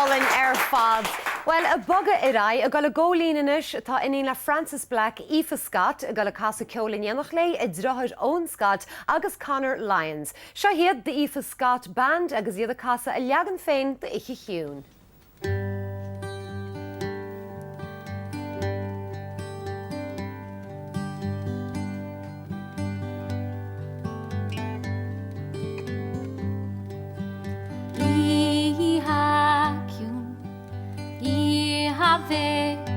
Álainn ar fad. Bhuel, ag bogadh ar aghaidh, ag dul i gcomhlíne anois, tá iníon le Frances Black, Aoife Scott, ag dul ag casadh ceoil in éineacht léi, a deartháir Eoin Scott agus Conor Lyons. Seo hiad, The Aoife Scott Band agus iad ag casadh a leagan féin d'Oíche Chiúin. Oíche chiúin, oíche bheag.